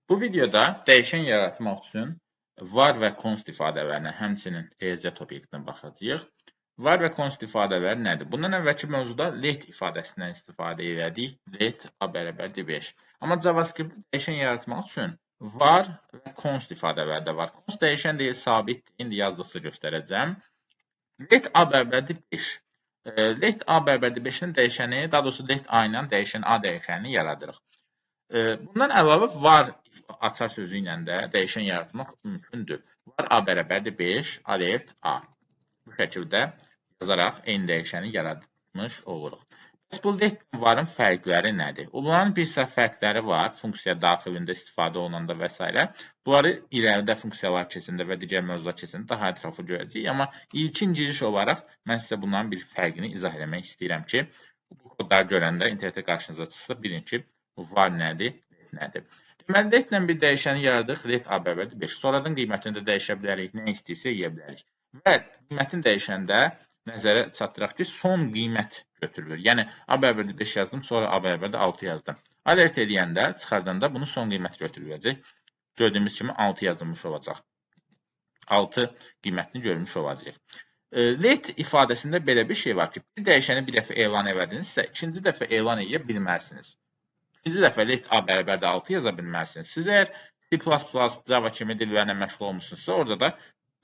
Bu videoda dəyişən yaratmaq üçün var və const ifadələrinə, həmçinin riyaziyyat obyektinə baxacağıq. Var və const ifadələri nədir? Bundan əvvəlki mövzuda let ifadəsindən istifadə elədik. Let a bərabərdir 5. Amma JavaScript-də dəyişən yaratmaq üçün var və const ifadələri də var. Const dəyişən deyil, sabitdir. İndi yazdıqca göstərəcəm. Let a bərabərdir 5. Let a bərabərdir 5-in dəyişəni, daha doğrusu let a ilə dəyişən a dəyişənini yaradırıq. Bundan əlavə var açar sözü ilə də dəyişən yaratmaq mümkündür. Var a bərabərdir 5, alert a. Bu şəkildə yazaraq eyni dəyişəni yaratmış oluruq. Bəs bu let varın fərqləri nədir? Onların bir sıra fərqləri var, funksiya daxilində istifadə olunanda və s. Bunları irəlidə funksiyalar keçəndə və digər mövzular keçəndə daha ətraflı görəcəyik. Amma ilkin giriş olaraq mən sizə bunların bir fərqini izah eləmək istəyirəm ki, bu kodları görəndə internetə qarşınıza çıxsa bilin ki, var nədir, let nədir. Deməli, let ilə bir dəyişəni yaradırıq, let a bərabərdir 5. Sonradan qiymətini də dəyişə bilərik, nə istəyirsə yeyə bilərik. Və qiymətini dəyişəndə nəzərə çatdıraq ki, son qiymət götürülür. Yəni, a bərabərdir 5 yazdım, sonra a bərabərdir 6 yazdım. Alert eləyəndə, çıxardanda bunun son qiyməti götürüləcək. Gördüyümüz kimi 6 yazılmış olacaq. 6 qiymətini görmüş olacaq. Let ifadəsində belə bir şey var ki, bir dəyişəni bir dəfə elan elədinizsə, ikinci dəfə elan eləyə bilməzsiniz. İkinci dəfə let a bərabərdir 6 yaza bilməzsiniz. Siz əgər C++, Java kimi dillərlə məşğul olmuşsunuzsa,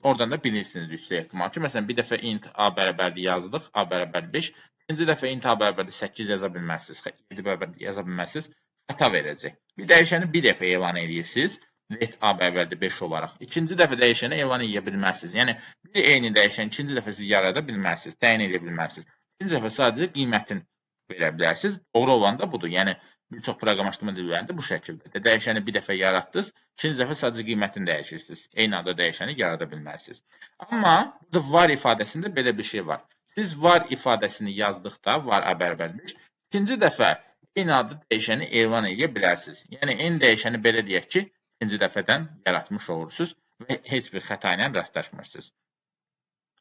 oradan da bilirsiniz yüksək ehtimal ki, məsələn, bir dəfə int a bərabərdir yazdıq, a bərabərdir 5. İkinci dəfə int a bərabərdir 8 yaza bilməzsiniz, 7 bərabərdir yaza bilməzsiniz, xəta verəcək. Bir dəyişəni bir dəfə elan edirsiniz, let a bərabərdir 5 olaraq. İkinci dəfə dəyişəni elan edə bilməzsiniz. Yəni, bir eyni dəyişəni ikinci dəfə siz yarada bilməzsiniz, təyin edə bilməzsiniz. İkinci dəfə sadəcə qiymətini verə bilərsiniz. Doğru olan da budur. Yəni, bir çox proqramlaşdırma dillərində bu şəkildədir. Dəyişəni bir dəfə yaratdınız, ikinci dəfə sadəcə qiymətini dəyişirsiniz. Eyni anda dəyişəni yarada bilməzsiniz. Amma burada var ifadəsində belə bir şey var. Siz var ifadəsini yazdıqda, var a bərabərdir 5, ikinci dəfə eyni adlı dəyişəni elan edə bilərsiniz. Yəni, eyni dəyişəni belə deyək ki, ikinci dəfədən yaratmış olursunuz və heç bir xəta ilə rastlaşmırsınız.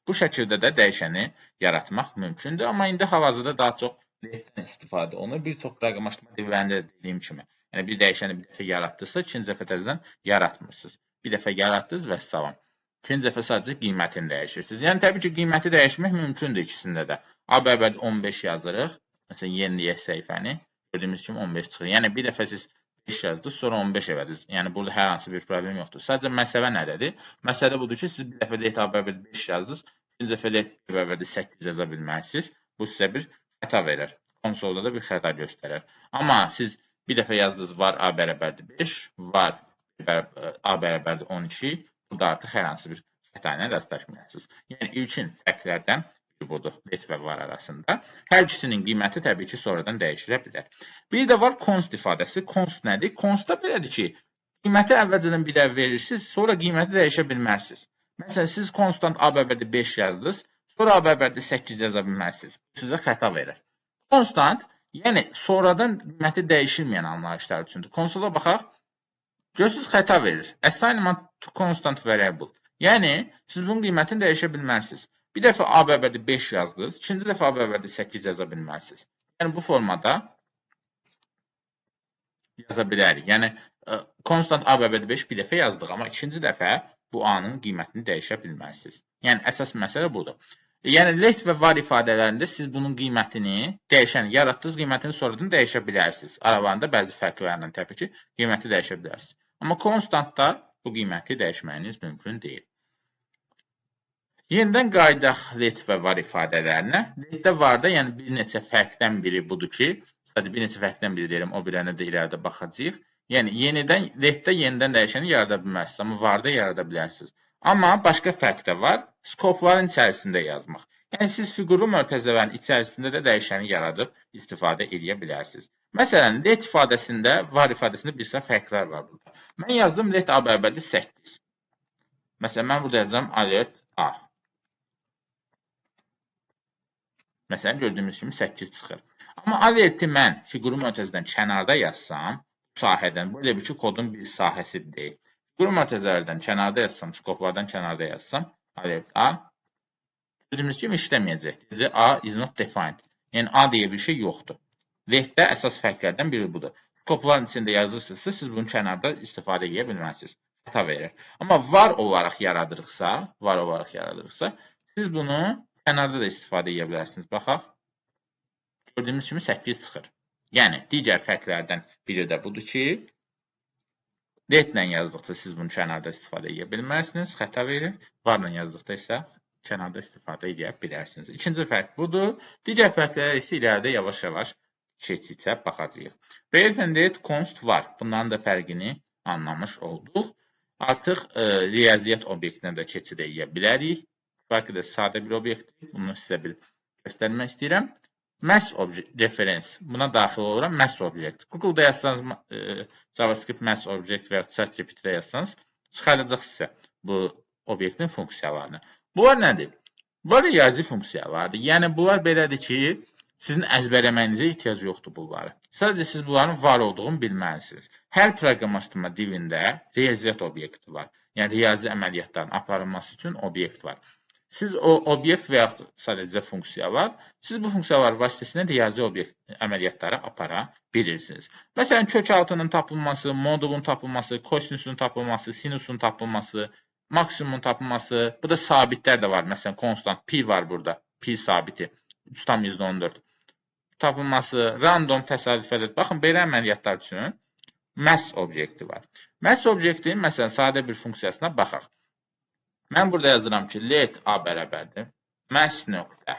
Bu şəkildə də dəyişəni yaratmaq mümkündür. Amma indi hal-hazırda daha çox letdən istifadə olunur. Bir çox proqramlaşdırma dillərində də dediyim kimi. Yəni, bir dəyişəni bir dəfə yaratdınızsa, ikinci dəfə təzədən yaratmırsınız. Bir dəfə yaratdınız və salam. İkinci dəfə sadəcə qiymətini dəyişirsiniz. Yəni, təbii ki, qiyməti dəyişmək mümkündür ikisində də. A bərabərdir 15 yazırıq. Məsələn, yeniləyək səhifəni. Gördüyümüz kimi 15 çıxır. Yəni, bir dəfə siz 5 yazdınız, sonra 15 elədiniz. Yəni, burada hər hansı bir problem yoxdur. Sadəcə məsələ nədədir? Məsələ budur ki, siz bir dəfə let a bərabərdir 5 yazdınız, ikinci dəfə let b bərabərdir 8 yaza bilməzsiniz. Bu sizə bir xəta verər. Konsolda da bir xəta göstərər. Amma siz bir dəfə yazdınız var a bərabərdir 5, var a bərabərdir 12. Burada artıq hər hansı bir xəta ilə rastlaşmayasınız. Yəni, ilkin fərqlərdən biri budur, let və var arasında. Hər ikisinin qiyməti təbii ki, sonradan dəyişilə bilər. Bir də var const ifadəsi. Const nədir? Constda belədir ki, qiyməti əvvəlcədən bir dəfə verirsiniz, sonra qiyməti dəyişə bilməzsiniz. Məsələn, siz constant a bərabərdir 5 yazdınız, sonra a bərabərdir 8 yaza bilməzsiniz. Bu sizə xəta verir. Constant, yəni sonradan qiyməti dəyişilməyən anlayışlar üçündür. Konsola baxaq. Görürsünüz, xəta verir. Assignment to constant variable. Yəni, siz bunun qiymətini dəyişə bilməzsiniz. Bir dəfə a bərabərdir 5 yazdınız, ikinci dəfə a bərabərdir 8 yaza bilməzsiniz. Yəni, bu formada yaza bilərik. Yəni, constant a bərabərdir 5 bir dəfə yazdıq, amma ikinci dəfə bu a-nın qiymətini dəyişə bilməzsiniz. Yəni, əsas məsələ budur. Yəni, let və var ifadələrində siz bunun qiymətini, dəyişən, yaratdığınız qiymətini sonradan dəyişə bilərsiniz. Aralarında bəzi fərqlərlə təbii ki, qiyməti dəyişə bilərsiniz. Amma constantda bu qiyməti dəyişməyiniz mümkün deyil. Yenidən qayıdaq let və var ifadələrinə. Letdə varda, yəni bir neçə fərqdən biri budur ki, sadəcə bir neçə fərqdən biri deyirəm, o birinə də irəlidə baxacağıq. Yəni, yenidən, letdə yenidən dəyişəni yarada bilməzsiniz, amma varda yarada bilərsiniz. Amma başqa fərq də var, skopların içərisində yazmaq. Yəni, siz fiqurlu mötərizələrin içərisində də dəyişəni yaradıb istifadə edə bilərsiniz. Məsələn, let ifadəsində, var ifadəsində bir sıra fərqlər var burada. Mən yazdım let a bərabərdir 8. Məsələn, mən burada yazacağam alert a. Məsələn, gördüyümüz kimi 8 çıxır. Amma alerti mən fiqurlu mötərizədən kənarda yazsam, bu sahədən, bu elə bir ki, kodun bir sahəsi deyil. Fiqurlu mötərizələrdən kənarda yazsam, skoplardan kənarda yazsam, alert a, gördüyümüz kimi işləməyəcək. A is not defined. Yəni, a deyə bir şey yoxdur. Letdə əsas fərqlərdən biri budur. Skopların içində yazırsınızsa, siz bunu kənarda istifadə edə bilməzsiniz. Xəta verir. Amma var olaraq yaradırıqsa, siz bunu kənarda da istifadə edə bilərsiniz. Baxaq. Gördüyümüz kimi 8 çıxır. Yəni, digər fərqlərdən biri də budur ki, let-lə yazdıqda siz bunu kənarda istifadə edə bilməzsiniz, xəta verir. Var-la yazdıqda isə kənarda istifadə edə bilərsiniz. İkinci fərq budur. Digər fərqlərə isə irəlidə yavaş-yavaş keçicə baxacağıq. Let, let, const var. Bunların da fərqini anlamış olduq. Artıq riyaziyyat obyektinə də keçid edə bilərik. Bəlkə də sadə bir obyektdir. Bunu sizə bir göstərmək istəyirəm. Math object reference. Buna daxil oluram. Math object. Google-da yazsanız JavaScript Math object və ya ChatGPT-də yazsanız çıxaracaq sizə bu obyektin funksiyalarını. Bunlar nədir? Bunlar riyazi funksiyalardır. Yəni bunlar belədir ki, sizin əzbərləməyinizə ehtiyac yoxdur bunları. Sadəcə siz bunların var olduğunu bilməlisiniz. Hər proqramlaşdırma dilində riyaziyyat obyekti var. Yəni riyazi əməliyyatların aparılması üçün obyekt var. Siz o obyekt və yaxud sadəcə funksiya var. Siz bu funksiyalar vasitəsilə riyazi obyekt əməliyyatları apara bilirsiniz. Məsələn, kök altının tapılması, modulun tapılması, kosinusun tapılması, sinusun tapılması, maksimumun tapılması. Burada sabitlər də var. Məsələn, konstant pi var burada. Pi sabiti 3,14 tapılması, random təsadüf ədəd. Baxın, belə əməliyyatlar üçün Math obyekti var. Math obyektinin məsələn sadə bir funksiyasına baxaq. Mən burada yazıram ki, let a bərabərdir math nöqtə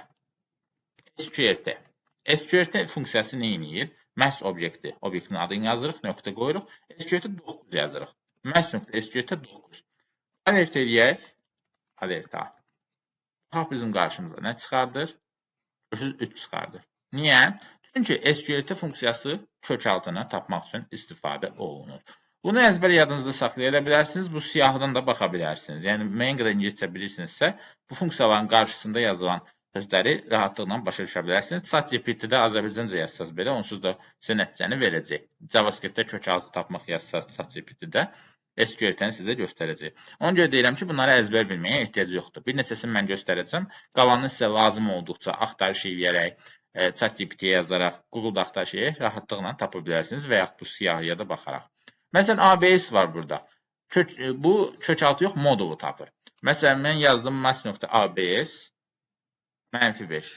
sqrt. Sqrt funksiyası nə edir? Math obyekti, obyektin adını yazırıq, nöqtə qoyuruq. Sqrt 9 yazırıq. Math nöqtə sqrt 9. Alert eləyək. Alert a. Baxaq bizim qarşımıza nə çıxardır? Görürsünüz 3 çıxardır. Niyə? Çünki sqrt funksiyası kök altını tapmaq üçün istifadə olunur. Bunu əzbər yadınızda saxlaya bilərsiniz, bu siyahıdan da baxa bilərsiniz. Yəni, müəyyən qədər ingiliscə bilirsinizsə, bu funksiyaların qarşısında yazılan sözləri rahatlıqla başa düşə bilərsiniz. ChatGPT-də Azərbaycanca yazsanız belə, onsuz da sizə nəticəni verəcək. JavaScript-də kök altı tapmaq yazsanız ChatGPT-də SQL-ni sizə göstərəcək. Ona görə deyirəm ki, bunları əzbər bilməyə ehtiyac yoxdur. Bir neçəsini mən göstərəcəm. Qalanını sizə lazım olduqca axtarış eləyərək, ChatGPT-yə yazaraq, Google-da axtarış eləyərək rahatlıqla tapa bilərsiniz və yaxud bu siyahıya da baxaraq. Məsələn, ABS var burada. Bu kök altı yox, modulu tapır. Məsələn, mən yazdım math.abs mənfi 5.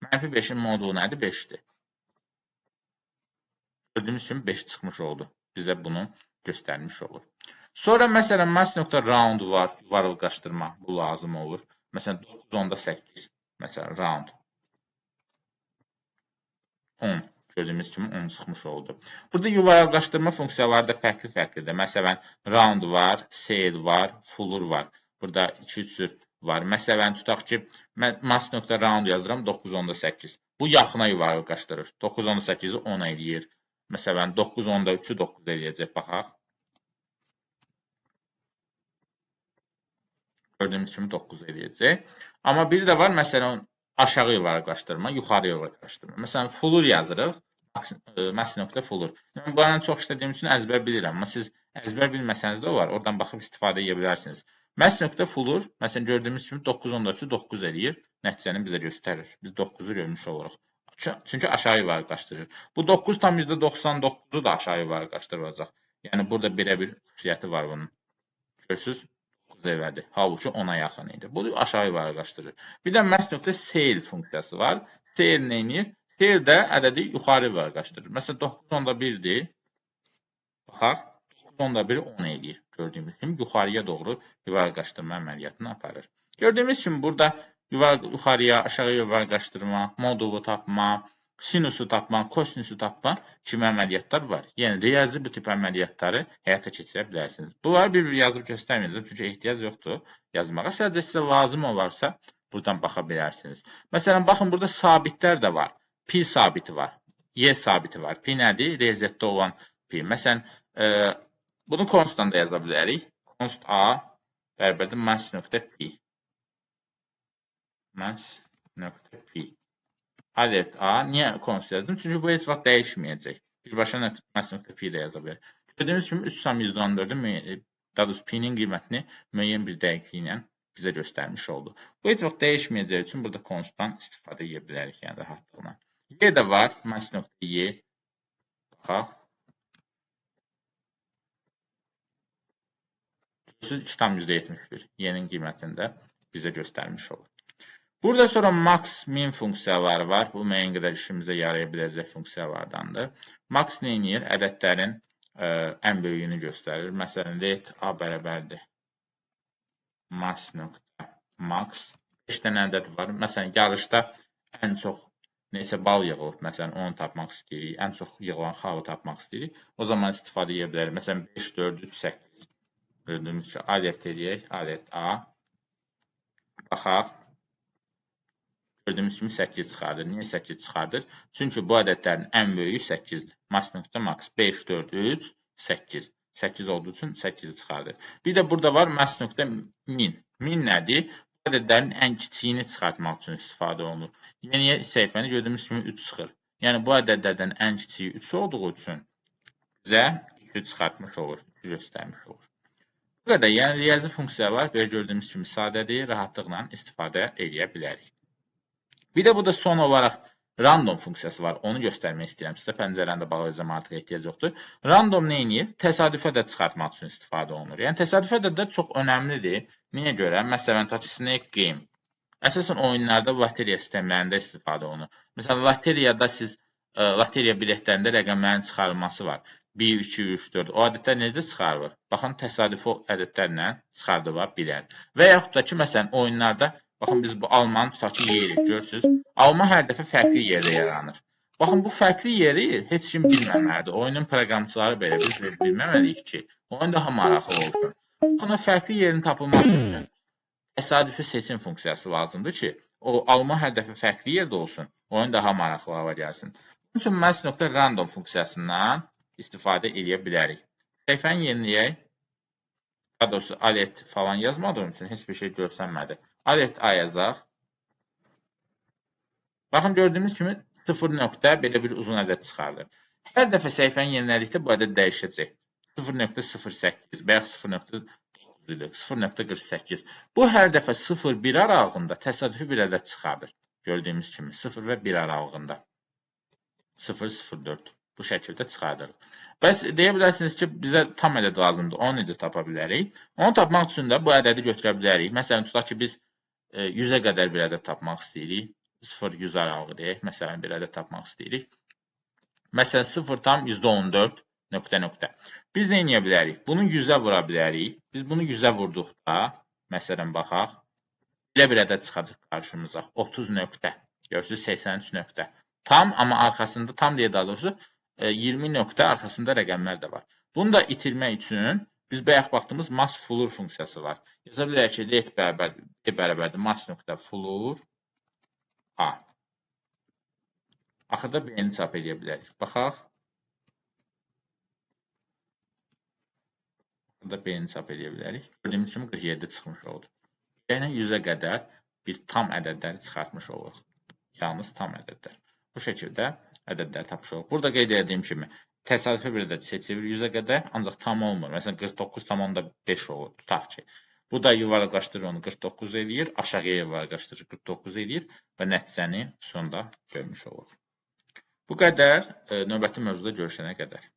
Mənfi 5-in modulu nədir? 5-dir. Gördüyümüz kimi 5 çıxmış oldu. Bizə bunu göstərmiş olur. Sonra məsələn, math.round var, yuvarlaqlaşdırma. Bu lazım olur. Məsələn, 9.8. Məsələn, round. 10. Gördüyümüz kimi 10 çıxmış oldu. Burada yuvarlaqlaşdırma funksiyaları da fərqli-fərqlidir. Məsələn, round var, ceil var, floor var. Burada 2-3 cür var. Məsələn, tutaq ki, mən math.round yazıram 9.8. Bu yaxına yuvarlaqlaşdırır. 9.8-i 10 eləyir. Məsələn, 9.3-ü 9 eləyəcək. Baxaq. Gördüyümüz kimi 9 eləyəcək. Amma bir də var, məsələn, aşağı yuvarlaqlaşdırma, yuxarı yuvarlaqlaşdırma. Məsələn, floor yazırıq. Math.floor. Mən bundan çox işlədiyim üçün əzbər bilirəm. Amma siz əzbər bilməsəniz də olar. Oradan baxıb istifadə edə bilərsiniz. Math.floor, məsələn, gördüyümüz kimi 9.3-ü 9 eləyir. Nəticəni bizə göstərir. Biz 9-u görmüş oluruq. Çünki aşağı yuvarlaqlaşdırır. Bu 9,99-u da aşağı yuvarlaqlaşdırılacaq. Yəni, burada belə bir xüsusiyyəti var bunun. Görürsünüz? Elədi. Halbuki 10-a yaxın idi. Bu aşağı yuvarlaqlaşdırır. Bir də math.ceil funksiyası var. Ceil nə edir? Ceil də ədədi yuxarı yuvarlaqlaşdırır. Məsələn, 9.1-dir. Baxaq, 9.1-i 10 eləyir. Gördüyümüz kimi yuxarıya doğru yuvarlaqlaşdırma əməliyyatını aparır. Gördüyümüz kimi burada yuxarıya, aşağı yuvarlaqlaşdırma, modulu tapma, sinusu tapma, kosinusu tapma kimi əməliyyatlar var. Yəni, riyazi bu tip əməliyyatları həyata keçirə bilərsiniz. Bunları bir-bir yazıb göstərməyəcəm, çünki ehtiyac yoxdur yazmağa. Sadəcə sizə lazım olarsa, buradan baxa bilərsiniz. Məsələn, baxın, burada sabitlər də var. Pi sabiti var, Y sabiti var. Pi nədir? Riyaziyyatda olan pi. Məsələn, bunu constdan da yaza bilərik. Const A bərabərdir math.pi. Math.pi. Alert A. Niyə const yazdım? Çünki bu heç vaxt dəyişməyəcək. Birbaşa math.pi də yaza bilər. Gördüyünüz kimi 3,14-ün, daha doğrusu pi-nin qiymətini müəyyən bir dəqiqliklə bizə göstərmiş oldu. Bu heç vaxt dəyişməyəcəyi üçün burada constdan istifadə edə bilərik, yəni rahatlıqla. Y də var, math.y. Baxaq. Görürsünüz, 2,71 y-nin qiymətini də bizə göstərmiş olur. Burada sonra max, min funksiyaları var. Bu müəyyən qədər işimizə yaraya biləcək funksiyalardandır. Max nə edir? Ədədlərin ən böyüyünü göstərir. Məsələn, let a bərabərdir max nöqtə max. 5 dənə ədəd var. Məsələn, yarışda ən çox neçə bal yığılıb, məsələn, onu tapmaq istəyirik. Ən çox yığılan xalı tapmaq istəyirik. O zaman istifadə edə bilərik. Məsələn, 5, 4, 3, 8. Gördüyümüz kimi alert eləyək. Alert A. Baxaq. Gördüyümüz kimi 8 çıxardır. Niyə 8 çıxardır? Çünki bu ədədlərin ən böyüyü 8-dir. Max nöqtə max 5, 4, 3, 8. 8 olduğu üçün 8-i çıxardır. Bir də burada var max nöqtə min. Min nədir? Bu ədədlərin ən kiçiyini çıxartmaq üçün istifadə olunur. Yeniyə səhifəni gördüyümüz kimi 3 çıxır. Yəni bu ədədlərdən ən kiçiyi 3 olduğu üçün bizə 3 çıxartmış olur, 3 göstərmiş olur. Bu qədər. Yəni riyazi funksiyalar belə gördüyümüz kimi sadədir, rahatlıqla istifadə edə bilərik. Bir də burada son olaraq random funksiyası var. Onu göstərmək istəyirəm sizə. Pəncərəni də bağlayacağım, artıq ehtiyac yoxdur. Random nə edir? Təsadüfə də çıxartmaq üçün istifadə olunur. Yəni təsadüfə də çox önəmlidir. Niyə görə? Məsələn, tutaq ki, Snake Game. Əsasən oyunlarda, loteriya sistemlərində istifadə olunur. Məsələn, loteriyada siz loteriya biletlərində rəqəmlərin çıxarılması var. 1, 2, 3, 4. O ədədlər necə çıxarılır? Baxın, təsadüfi ədədlərlə çıxardıla bilər. Və yaxud da ki, məsələn, oyunlarda baxın, biz bu almanı tutaq ki, yeyirik, görürsünüz. Alma hər dəfə fərqli yerdə yaranır. Baxın, bu fərqli yeri heç kim bilməməlidir. Oyunun proqramçıları belə biz bilməməliyik ki, oyun daha maraqlı olsun. Baxın, o fərqli yerin tapılması üçün təsadüfi seçim funksiyası lazımdır ki, o alma hər dəfə fərqli yerdə olsun, oyun daha maraqlı hala gəlsin. Bunun üçün max.random funksiyasından istifadə edə bilərik. Səhifəni yeniləyək. Daha doğrusu, alert falan yazmadığım üçün heç bir şey görsənmədi. Alert A yazaq. Baxın, gördüyümüz kimi 0 nöqtə belə bir uzun ədəd çıxardır. Hər dəfə səhifəni yenilədikdə bu ədəd dəyişəcək. 0.08 və ya 0.9 idi, 0.48. Bu hər dəfə 0-1 aralığında təsadüfi bir ədəd çıxardır. Gördüyümüz kimi 0 və 1 aralığında. 0.04. Bu şəkildə çıxardırıq. Bəs deyə bilərsiniz ki, bizə tam ədəd lazımdır. Onu necə tapa bilərik? Onu tapmaq üçün də bu ədədi götürə bilərik. Məsələn, tutaq ki, biz 100-ə qədər bir ədəd tapmaq istəyirik. 0-100 aralığı deyək. Məsələn, bir ədəd tapmaq istəyirik. Məsələn, 0,14 nöqtə nöqtə. Biz nə edə bilərik? Bunu 100-ə vura bilərik. Biz bunu 100-ə vurduqda, məsələn, baxaq, belə bir ədəd çıxacaq qarşımıza. 30 nöqtə. Görürsünüz, 83 nöqtə. Tam, amma arxasında, tam deyə daha doğrusu, 20 nöqtə arxasında rəqəmlər də var. Bunu da itirmək üçün biz bayaq baxdığımız max floor funksiyası var. Yaza bilərik ki, let bərabərdir max nöqtə floor A. Axırda B-ni çap edə bilərik. Baxaq. Axırda B-ni çap edə bilərik. Gördüyümüz kimi 47 çıxmış oldu. Yəni 100-ə qədər bir tam ədədləri çıxartmış oluruq. Yalnız tam ədədlər. Bu şəkildə ədədləri tapmış oluruq. Burada qeyd etdiyim kimi təsadüfi bir ədəd seçilir 100-ə qədər, ancaq tam olmur. Məsələn, 49,5 olur, tutaq ki. Bu da yuvarlaqlaşdırır onu 49 eləyir, aşağıya yuvarlaqlaşdırır 49 eləyir və nəticəni sonda görmüş oluruq. Bu qədər. Növbəti mövzuda görüşənə qədər.